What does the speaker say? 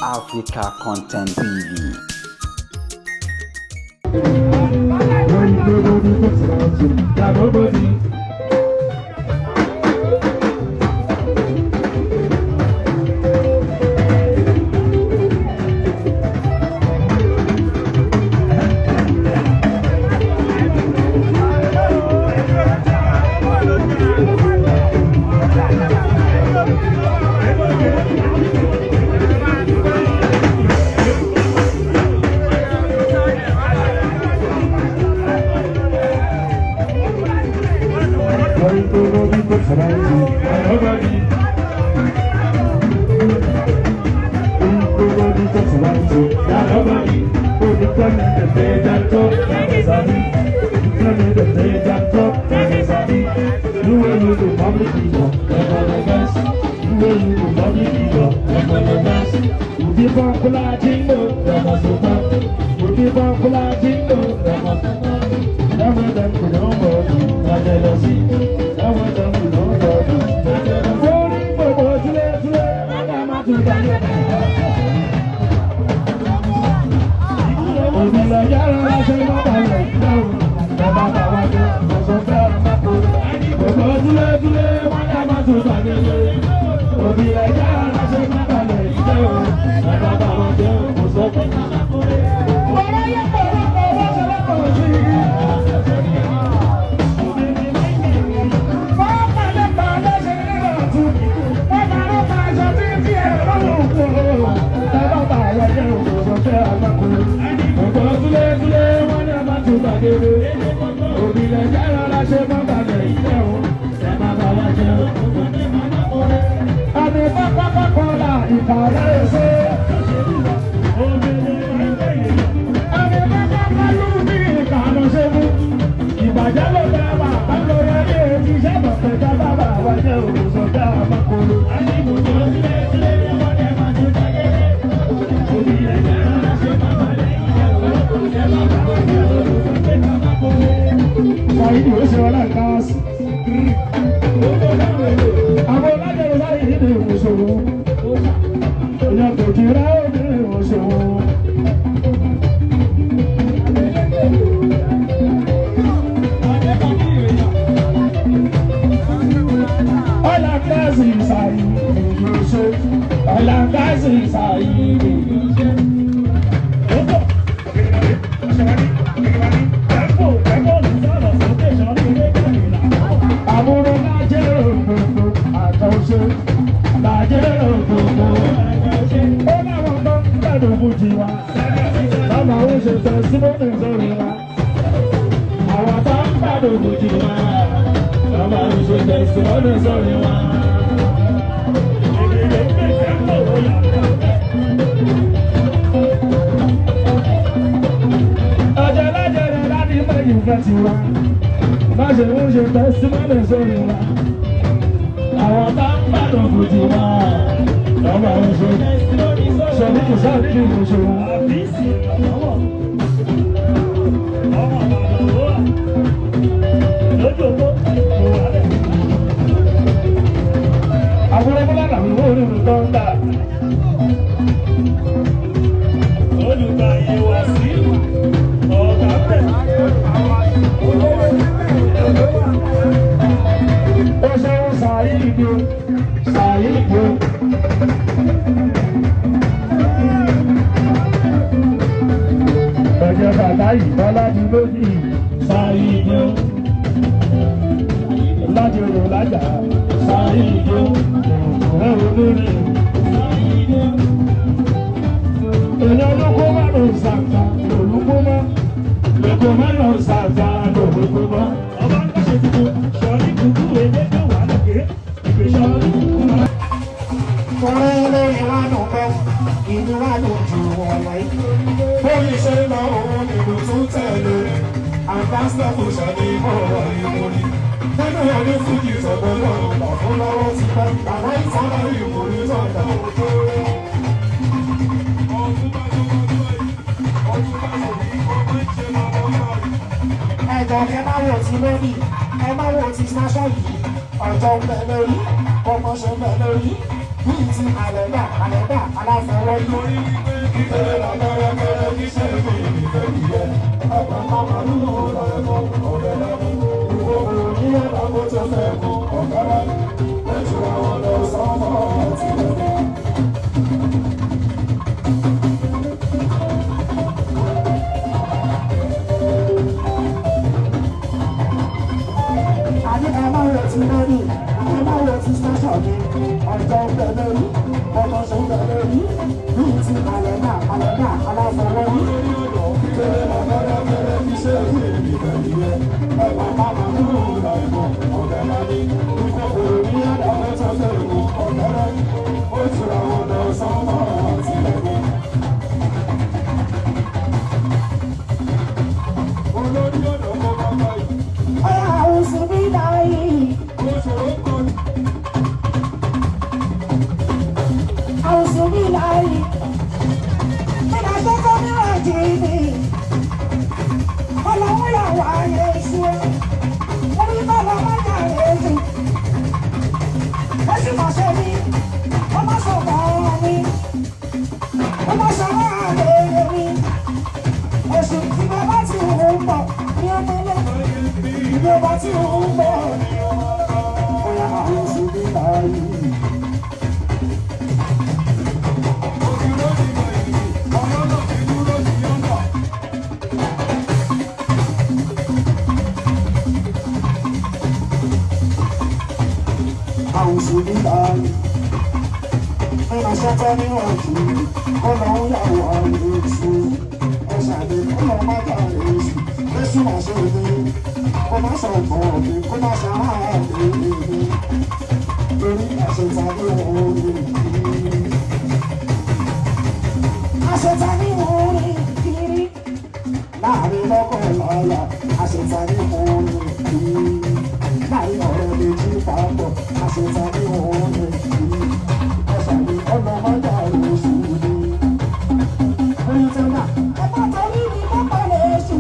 Africa Content TV. Bíi ti àlẹ́dà àlẹ́dà aláfọwọ́ Torí wípé kíkéré lágbára kéré kí ṣe mí ìfẹ́ ìyẹn. Ẹ̀pà màmá ló lọ ẹ̀kọ́ ọ̀rẹ́ lẹ́nu. Ìwọ kò ní ẹ̀dá tó fẹ́ kú ọ̀kẹ́rẹ́. Lẹ́jọ́ àwọn lọ sọ́mọ́ àti lẹ́nu. Àní ẹ má retí lórí, ẹ má retí station mi, ọjọ́ ń bẹ lórí, ọjọ́ ṣe ń bẹ lórí. Bíi ti àlẹ́dà àlẹ́dà aláfọwọ́ yìí. Olórí ọ̀dọ́ kíkéré lágbára kéré kí ṣe mí ìfẹ́ ìyẹn. Ẹ̀pà màmá ló lọ ẹ̀kọ́ ọ̀rẹ́ lẹ́nu. Ìwọ kò ní ẹ̀dá tó fẹ́ kú ọ̀kẹ́rẹ́. Ó jura wọn lọ sọ́mọ́ àti lẹ́nu. Olórí ọ̀dọ́ kó bá báyìí. Ọ̀yà àwùsùn bí láyé. Ó ṣòro kọ́ ni. Àwùsùn bí láyé. Nígbà tó kọ́ mìíràn jì ní. Ọlọ́run yà wá Yéṣu. Orí bọ́lá má jà Yéṣu. Ó sì mọ̀ ṣe mí. Ó má sọ mọ́ mi. Ó má sọ mọ́ àlè mi. Èṣù tí mo bá ti wù ú bọ̀ ní ọmọ ilé. Ìgbé bá ti wù ú bọ̀ ní ọmọ ilé. Ọ̀yà àwùsùn bí láyé. Àwùsù ní láàyè. Nínú ṣẹ́tẹ́ níwájú, ọlọ́run yàwó àlejò. Ẹ̀ṣàdé kọ́lọ́ má jà èṣù. Èṣù má ṣe mí. Kó má sọ ọ̀pọ̀ mi, kó má ṣe aráàlú mi. Torí àṣetà ní orí kiri. Àṣetà ní orí kiri. Láàrin lọ́kọ̀ láyà, àṣetà ní orí kiri. Láàrin ọ̀rẹ́ méjì papọ̀, àṣetà ní orí kiri. Ẹ̀ṣàdé kọ́lọ́ má jà èṣù ni. Oyin tẹ́lá, ẹ má torí mi kó pẹ̀lẹ́ èṣù.